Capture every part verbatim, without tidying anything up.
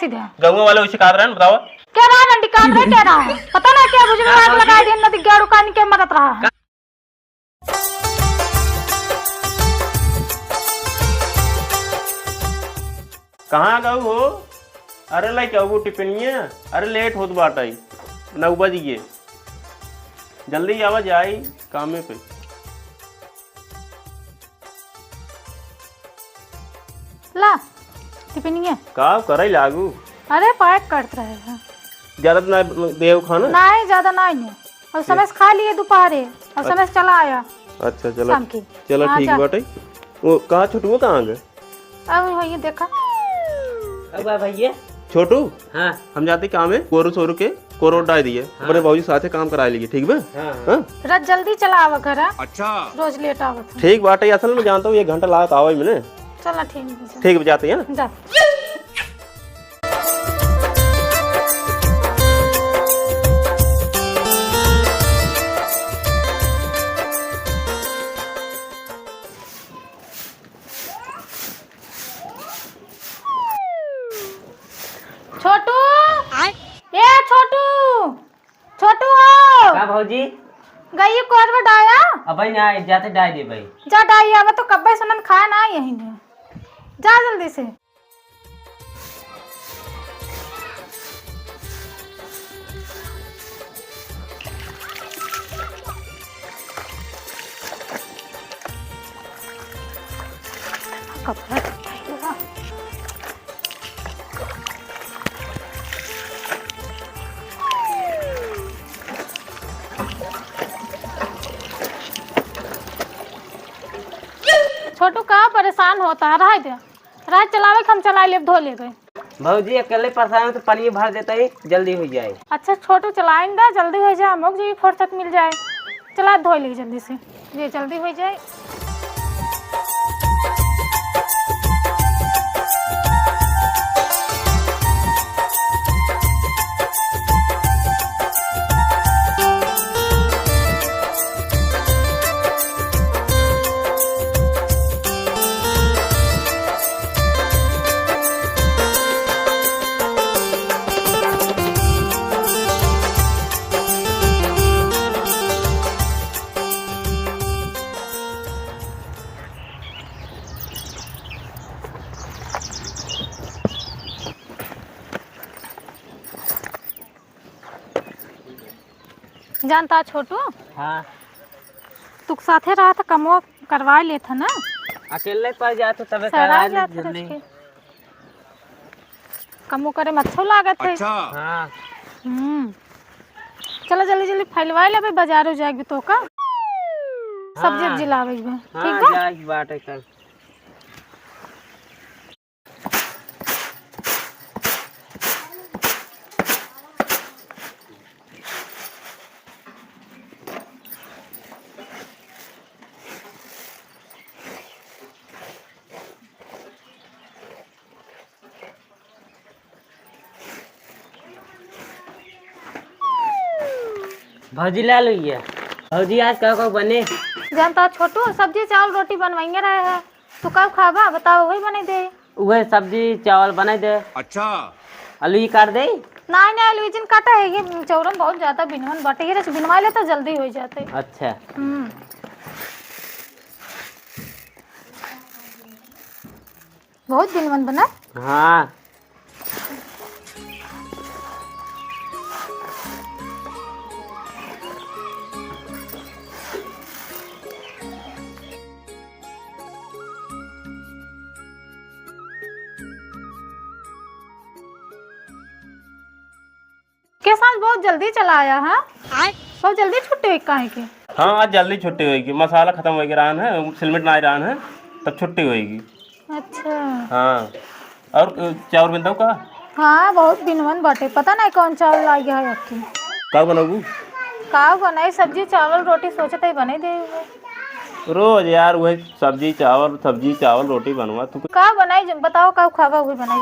सीधे। गौवा वाले उसे काट रहे हैं, बताओ। क्या रहा डंडी काट रहे, क्या रहा? पता ना क्या बुझ में आग लगा दिया, नदी गाड़ू कान के मरत रहा है। कहाँ गऊ हो? अरे लइके अबू टिफिनिया, अरे लेट होत बाटइ, नौ बज गए। जल्दी आवा जाई कामे पे। ला, टिफिनिया। का करइ लागू? अरे पैक करत रहे हैं। ज्यादा तो ना देव खाना? नहीं, ज्यादा नहीं है। और समय से खा लिए दोपहरे, और समय से चला आया। अच्छा, चलो। शाम की। चलो, हाँ, ठीक जा। बाटे। वो कहाँ छोटुआ कहाँ गए? अब वही देखा। अब आ भैया। छोटू। हाँ। हम जाते काम है, कोरू सोरू के कोरो डाल दिए। हाँ। अपने बाबूजी साथे काम करा लीजिए, ठीक बा? हाँ, हाँ। हाँ? रात जल्दी चला आवा घर, हाँ? अच्छा। रोज लेट आवत है। ठीक बाटे, असल में जानता हूँ, एक घंटा लागत आवे में। चला, ठीक है, चला। ठीक बा, जाते हैं ना? जा। छोटू, आय। ए छोटू, छोटू हो। का भौजी? गई कोरवा डाया? अबे ना, जाते डाय दे भाई। जा डाई, अब तो कब्बे सुनन खाया ना यही ने। जा जल्दी से। कपड़ा छोटू का परेशान होता है, रह दे। राज चलावे के हम चला लेब, धो लेबे। भौजी, अकेले परेशान हो तो पानी भर देता ही, जल्दी हो जाए। अच्छा, छोटू चलाइन दा, जल्दी हो जाए, हमको जी फुर्सत मिल जाए। चला, धो ले जल्दी से, ये जल्दी हो जाए। जानता छोटू? हाँ। तू साथे रहा था, कमवा करवा लेत है ना। अकेले पड़ जात तो तबे सराय करवा जात लेत है जल्दी। उसके। कमो करे में अच्छो लागत है। अच्छा। हाँ। हम्म। चलो जल्दी जल्दी फैलवा ले, अबे बाजारो जाएगी तो का। सब्जी हाँ। उब्जी लावे के बा। हाँ, ठीक बा? जाए के बाटे तब। भौजी ला लो ये। भौजी आज का का बने? जानता छोटू, सब्जी चावल रोटी बनवाएंगे रहे हैं। तू का खाबा बताओ, वही बने दे। उहे सब्जी चावल बनाई दे। अच्छा। आलू ही काट दे। नाहीं, नाहीं, आलू जिन काटा है, ये चौरन बहुत ज्यादा बिनवन बाटे, ये रच बिनवा ले तो जल्दी हो जाते। अच्छा। हम्म। बहुत बिनवन बना। हाँ। के साथ बहुत जल्दी चला आया, हाँ? आय। बहुत जल्दी छुट्टी हुई काहे के? हाँ, आज जल्दी छुट्टी होएगी, मसाला खतम होएगी रहन है, सिलमिट ना रहन है, तब छुट्टी होएगी। अच्छा। हाँ, और, अ, चाउर बिनता का? हाँ, बहुत बिनवन बाटे, पता नहीं कौन चाउर लाग गया है आपकी। का बनाबू? का बनाई, सब्जी चावल रोटी सोचत ही बने दे। रोज यार वही सब्जी चावल, सब्जी चावल रोटी बनवा तू। का बनाई, जब बताओ का खाबा वही बनाई।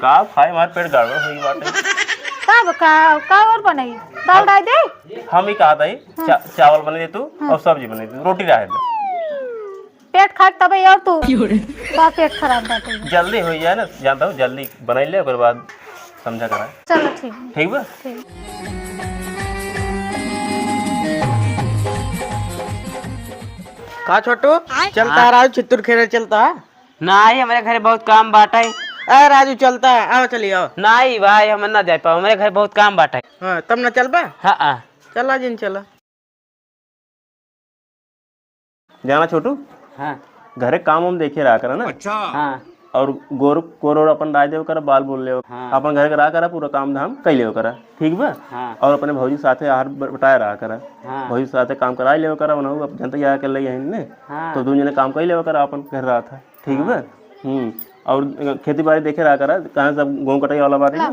का खाए, हमार पेट गड़बड़ होई बाटे। का ब-, का, का और बनाई? दाल डाल दे? हम ही कहा था, हाँ। चा-, चावल बने दे तू हाँ। और सब्जी बने दे तू, रोटी रहे दे। पेट खाए तबे और तू। क्यों रे? बा पेट खराब बाटे। जल्दी होइ जाए ना, जानता हूँ, जल्दी बनाई ले, ओकर बाद समझा करा। चलो ठीक। ठीक बा? ठीक। का छोटू, चलता है राजू, छित्तुर खेले चलता है? नाहीं, हमरे घरे बहुत काम बाटे। ए राजू, चलता है, आओ चली आओ। नाहीं भाई, हम ना जाए पाओ, हमरे घरे बहुत काम बाटे। हाँ, तब ना चलबा? हाँ, हाँ। चला जिन चला। जाना छोटू, हाँ। घरे काम हम देखे रहा करा ना। अच्छा। हाँ। और गोर कोर और अपन राय देव करा, बाल बोल ले, हाँ। अपन घर के रहा करा, पूरा काम धाम कई लेव करा, ठीक बा? हाँ। और अपने भौजी साथे हाथ बटाए रहा करा, हाँ। भौजी साथे काम कराए लेव करा, उन्हों अब जनता यहाँ के ले यहीं ने, हाँ। तो दोनों जने काम कई लेव करा, अपन घर रहा था, ठीक बा? हाँ। हम्म। और खेती बाड़ी देखे रहा करा, कहाँ सब गेहूँ कटाई वाला बाटे ना?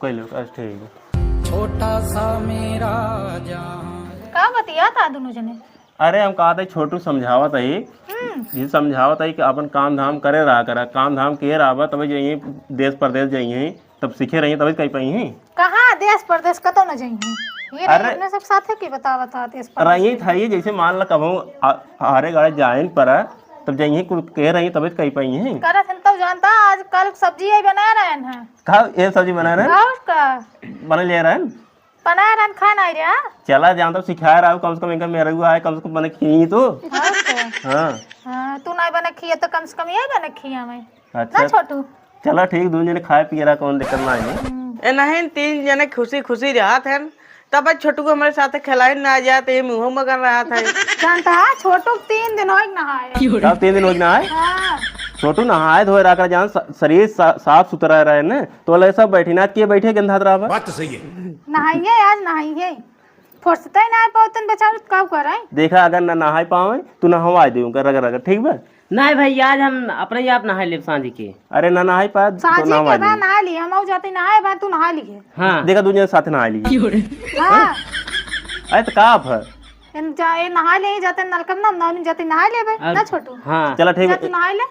कई लेव करा, ठीक बा। छोटा सा मेरा जहां। का बतिया था दोनों जने? अरे, हम कहत हई, छोटू समझावत हई, हम्म। ये समझावत हई कि अपन काम धाम करे रहा करा, काम धाम किए रहबा, तबे जइहीं देश परदेश जइहीं, तब सीखे रही, तबे कई पइहीं। कहाँ देश परदेश, कतौ न जइहीं। ये अरे, अपने सब साथे की बतावत हा देश परदेश रही के। था, ये जैसे मान ला कबहूँ आ-, हारे गाड़े जाइन परा, तब जइहीं कुल कह रही, तबे कई पइहीं। करत हन तब जानता, आज कल सब्जी यही बनाए रहन हैं। का, ये सब्जी बनाए रहन? और का? बने ले रहन? बनाए रहन, खाए नाहीं रहा। चला, जान तो सिखाए रहा हूँ, कम से कम इनका मेहररुआ है, कम से कम बने खियाई तो। हाँ तो। हाँ। हाँ, तू नाहीं बने खिया तो कम से कम ये बने खिया मैं। अच्छा। ना छोटू? चला ठीक, दू जने खाए पिए रहा, कौन दिक्कत ना है। हम्म। ए नहीं, तीन जने खुशी खुशी रहत हैं, तब छोटू को हमरे साथे खेलाए ना जाए तो ये मुँह मगन रहत है। जानता है, छोटू तीन दिन होइक नहाए। का तीन दिन होइक नहाए? हाँ। छोटू नहाए धोए रहा कर जान, स-, शरीर सा-, साफ सुथरा रहे ने, तो ले सब बैठी ना, के बैठे गंधात रहा बा? बात तो सही है। नहाइए, आज नहाइए। फुर्सते ना पावतन बेचारू, तो का करे? देखा, अगर ना नहाए पावे, तू नहवाए दे उनका रगड़ रगड़, ठीक बा? नहीं भाई, आज हम अपने आप नहाए लेब सांझी के। अरे ना नहाए पाए, तो सांझी नहवाए के बा दे। नहा ली, हम आऊ जाते नहाए बा, तू नहा लिए। हाँ। देखा, दू जने साथ नहा लिए। हाँ। अरे तो का भर? इन जा, ये नहा ले, जाते नलका में ना, ना जाते नहा ले बे, और ना छोटू। हाँ। चला ठीक जा, है। तू नहा ले।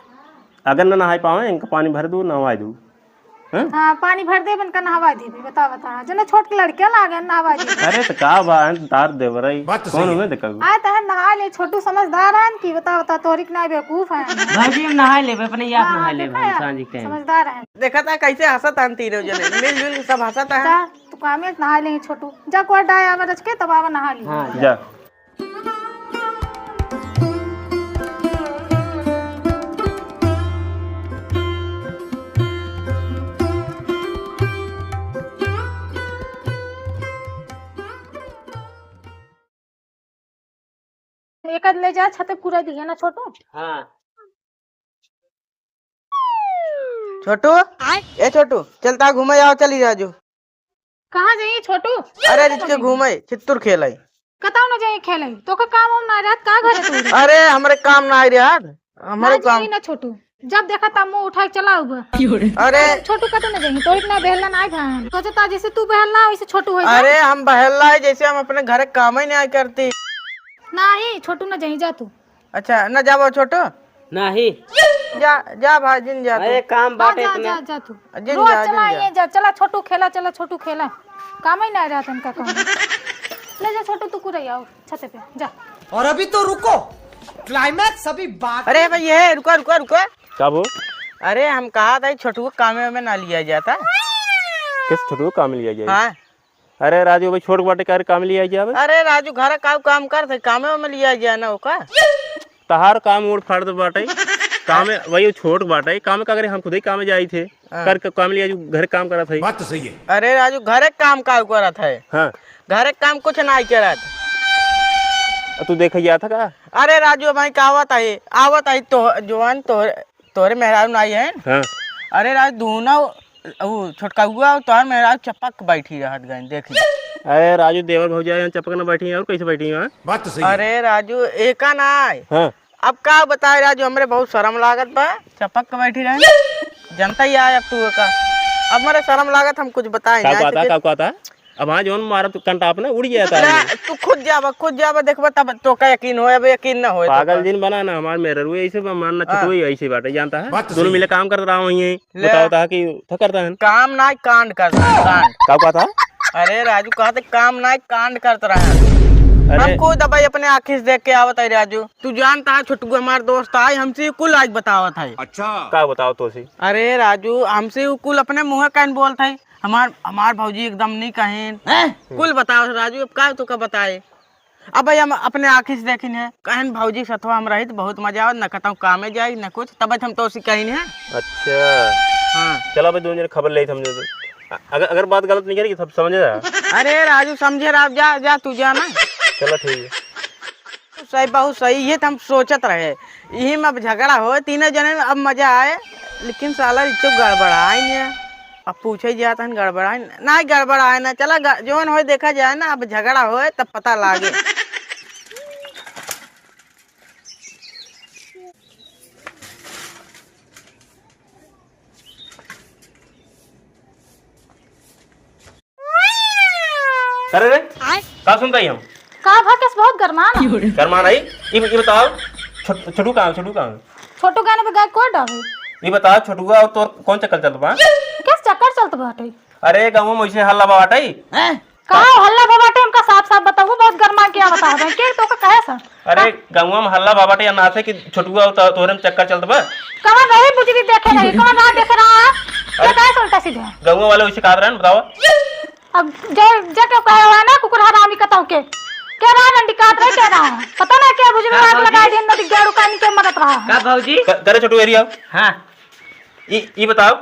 अगर ना नहाए पावे, इनका पानी भर दू, नहवाए दू। हैं? हाँ, पानी भर देबे, इनका नहवा देबे, बता, बता। जना छोट के लड़के लागे, नहवा देबे। अरे, तो का बा, हैं, तार देवरई। बात तो कौन सही है। हमें देखा? आ, तो है, नहा ले, छोटू समझदार है कि बता, बता, तोरी के ना बेवकूफ है। भाई जी, हम नहा लेबे, अपने आप हाँ, नहा लेबे, देखा है? सांझी के टाइम। समझदार है। देखा था कैसे हंसत हैं तीनों जने, मिलजुल के सब हंसत हैं। जा, तू काम में नहा ले, छोटू। जा, कोई डाय आवा रच के, तब आवा नहा ले। हाँ, जा। जा। एक आध ले जा, छते पूरा दिहे ना छोटू। हाँ। छोटू, आय? ए छोटू, चलता घूमे आओ, चली राजू। कहाँ जाइए छोटू? अरे, रिच के घूमे, छित्तुर खेले। कतौ न जाइए खेले, तोका काम वाम ना रहत का घरे तू? अरे, हमरे काम ना आई रहत, हमरे ना काम। जाइए ना छोटू, जब देखा तब मुँह उठाए चला उबा। अरे। छोटू कतौ न जाइए, तोरी ना बहला ना आई भान। सोचता जैसे तू बहला वैसे छोटू होई। अरे, हम बहला है जैसे हम अपने घरे काम ही नहीं करती। नहीं, छोटू न जाइए, जा तू। अच्छा, न जाबो छोटू? नहीं। जा, जा भाई, जिन जा तू। अरे, काम हाँ, बाटे जा, इतने। जा, जा तू। जिन रोज जा, जिन चला जा। ये जा, चला छोटू खेला, चला छोटू खेला। काम ही ना रहत इनका काम। ले जा छोटू, तू कुरे आओ छते पे, जा। और अभी तो रुको, climax अभी बाकी। अरे भाई, ये रुका, रुका, रुका। का बो? अरे, हम कहा था, छोटू को कामे में ना लिया जाता। किस छोटू को काम लिया जाए? हाँ। अरे राजू, भाई छोट बाटे, का काम लिया जाए? अरे राजू, घर का काम करत है, कामे में लिया जाए ना ओका। तहार काम उड़ फाड़ दे बाटे, कामे वही छोट बाटे, काम का करे, हम खुद ही कामे जाई थे, हाँ। कर के काम लिया, जो घर काम करत है। बात तो सही है। अरे राजू, घरे काम का करत है? हाँ। घरे काम कुछ नहीं करत। आ, तू देखे गया था का? अरे राजू, भाई का आवत है, आवत है तो जवान तो तोहरे मेहरारू नाई है? हाँ। अरे राज, दूनो उ छोटका हुआ और तोहर मेहरारू चपक के बैठी रहत गए, देख ले। अरे राजू, देवर भौजाई यहाँ चपक न बैठी हैं, और कैसे बैठी हैं? बात तो सही है। अरे राजू, एका ना आए। हाँ। अब का बताए राजू, हमरे बहुत शर्म लागत बा, चपक के बैठी रहे। जनता ही आए अब तू का। अब हमरे शर्म लागत, हम कुछ बताए का ना कहता, सके। का कहता? अब हाँ, जौन मारब तो कंटाप ना उड़ जाता है। ना, तू खुद जाबा, खुद जाबा, देखबा, तब तोका यकीन होए, अब यकीन ना होए पागल तोका। जिन बना ना, हमार मेहररुए ऐसे बा, मानना हाँ। छोटुए ऐसे बाटे, जानता है? बात तो दोनों सही। मिले काम करत रहा हूँ यहीं, ले। बताओ ता कि था करता है। काम ना, कांड करता है, कांड। का कहता? अरे राजू, कहते काम ना, कांड करत रहा है। अरे। हम खुद अबे अपने आँखी से देख के आवत है राजू। तू जानता है छोटकू हमार दोस्त है, हमसे कुल आज बतावत है। अच्छा। का बताओ तोसी? अरे राजू, हमसे उ कुल अपने मुँहे कहन बोलत है। हमार, हमार भौजी एकदम नहीं कहेन। हैं? कुल बताओ राजू, अब का तो का बताए? अब भाई हम अपने आँखी से देखिन है, कहन भौजी सथवा हम रही तो बहुत मजा आवत, न कतहूँ कामे जाई न कुछ, तब हम तोसी कहिन है। अच्छा। हाँ। चला भाई, दोनों जने खबर लेत हम जो। अगर, अगर बात गलत निकली सब समझे जा। अरे राजू, समझे रहा, जा, जा, तू जा ना। चला ठीक है। सही, बहुत सही, ये तो हम सोचत रहे। यही में अब झगड़ा होए, तीनों जने में अब मजा आए, लेकिन साला इच्चो गड़बड़ाए नहीं है। अब पूछे जात हन, गड़बड़ाए न-, नहीं गड़बड़ाए ना, चला ग-, जौन होए देखा जाए ना, अब झगड़ा होए तब पता लागे। अरे रे, आय। का सुनता ही हम? का भा केस बहुत गरमान है। गरमान आई? ई, ई बताओ, छोट-, छोटू कहाँ, छोटू कहाँ? छोटू गाने पे गाय कोई डाले? ई बताओ, छोटुआ और तोर कौन चक्कर चलत बा? केस चक्कर चलत बाटे? अरे, गाँव में वैसे हल्ला बा बाटे। हैं? का हल्ला बा बाटे, हमका साफ साफ बताओ, बहुत गरमान के बता रहे हैं। के तो का कहे सर? अरे, हाँ? गाँव में हल्ला बा बाटे या ना से कि छोटुआ और तो-, तोरे में चक्कर चलत बा? कवन रही बुजरी देखे रही, कवन रहा देखे रहा? अरे, क्या कहे उल्टा सीधे? गाँव वाले वैसे कहा रहे हैं, बताओ। अब जे, जे के कहे हुआ ना, कुकुर हरामी कतौ के। के रहा रंडी काट रहे, के रहा? पता ना क्या बुझे का आग भौजी? लगाए दिन में गेड़ू कानी के मदद रहा। का भौजी? क-, करे छोटू एरिया। हाँ। ई, ई बताओ,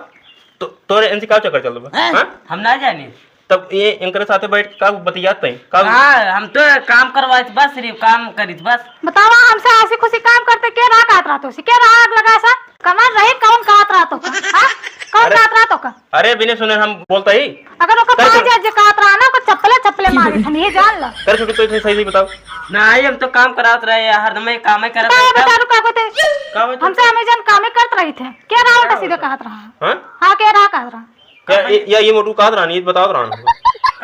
तो, तोरे इनसे का चक्कर चल रहा? हैं? हाँ? हम ना जानी। तब ये इनकरे साथे बैठ का बतियात हैं? का हाँ, हम तो काम करवाइत बस, सिर्फ काम करीत बस। बतावा, हमसे हँसी खुशी काम करते, के रहा काट रहा तो? के रहा आग लगा सा? कमर रही, कौन काट रहा तो का? हाँ? कौन अरे, काट रहा तो का? अरे, बिना सुने हम बोलता ही। अगर ओकर करे बाज छोटू। जे काट रहा ना, ओकर चप्पले, चप्पले मारी, हम ये जान ला। करे छोटू, तो इसे सही, सही बताओ। नहीं, हम तो काम करात रहे हैं, हरदम ये कामे करत का रहे, बता रुका को ते? का बता? हमसे हमें जन कामे करत रही थे। के रहा उल्टा सीधे कहत रहा? हाँ? हाँ, के रहा कहत रहा? क्या ये, या ये मोटू कहत रहा, ये बतावत रहा।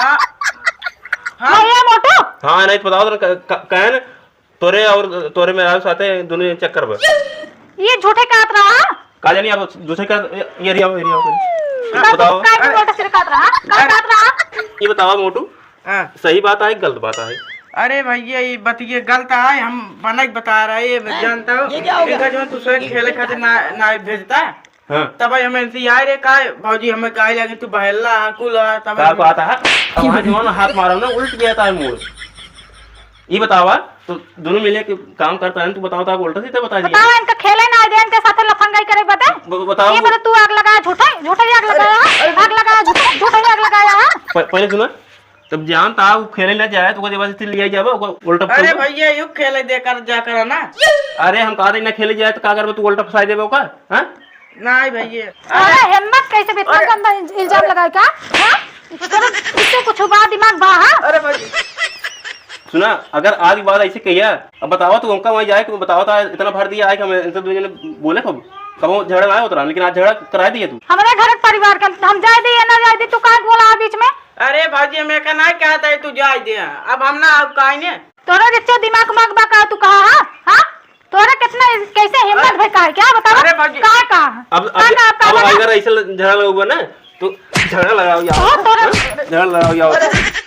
का? हाँ, ये मोटू? हाँ, नहीं, बतावत रहा, क-, क-, कहन, तोरे और तोरे मेहरारू साथे दोनों चक्कर बा। ये झूठे कहत रहा? का जानी, अब दूसरे का, ये, ये रिया, ये रिया, का, बताओ। का झूठे सिर कहत रहा? का अरे। कहत रहा? ये बताओ मोटू, हाँ। सही बात है, गलत बात है? अरे भैया, ये बतिये गलत है, हम बना के बता रहे हैं, ये जानता हो, ये क्या हो गया? इनका जो है, तू सही खेले खातिर ना, ना भेजता। हाँ। तब भाई हमें इनसे आए रे, का भौजी हमें कहे लगे, "तू बहेला, कुल आ," तब का हम बात है? अब वहाँ जवान हाथ मारो ना, उल्ट गया था मूड। ये बतावा, तो दोनों मिले के काम करता है, तू बताओ, तो आप उल्टा सीधा बता दिया। बतावा, इनका खेले ना दे, इनके साथे लफंगाई करे बता। ब-, बताओ। ये बता, तू आग लगाया, झूठा, झूठा ही आग लगाया है, अरे, आग लगाया, झूठा, झूठा ही आग लगाया है। प-, पहले सुना, तब जानता, वो खेले ना जाए, तो ओकर जबरदस्ती लिया जाबो, ओकर उल्टा अरे फंसाबो। भैया, यू खेले दे कर, जा कर ना। अरे, हम कहा थे ना खेले जाए, तो का करबो, तू उल्टा फंसाई देबो का? हाँ? नहीं भैया। अरे, हिम्मत कैसे भी इतना अरे। गंदा इल-, इल्जाम अरे। लगाए का? हाँ? तोरा इससे कुछ बा, दिमाग बा, हाँ? अरे भैया। सुना, अगर आज के बाद ऐसे कहिया, अब बतावा, तू हमका वहीं जाए, तू बतावा, तो इतना भर दिया है कि हम इनसे दो जने बोले कब? कब झगड़ा ना होता रहा, लेकिन आज झगड़ा करा दिया तू। हमारे घर के परिवार का, हम जाए दी या ना जाए दी, तू काहे बोला है बीच में? अरे भौजी, हम एका नाहीं कहत है तू जाए दे, अब हम ना अब काहे ने? तोरा जितना दिमाग मग बा का तू कहा, हाँ? हाँ? तोरा कितना, कैसे हिम्मत अरे, भई का है? क्या बताओ? अरे भौजी। का, का? अब, का, अब, का, का अब बता? अगर ऐसे ल-, झगड़ा लगेगा ना, तो झगड़ा लगाओ यार। ओ, तोरा हाँ? झगड़ा लगाओ यार। अरे।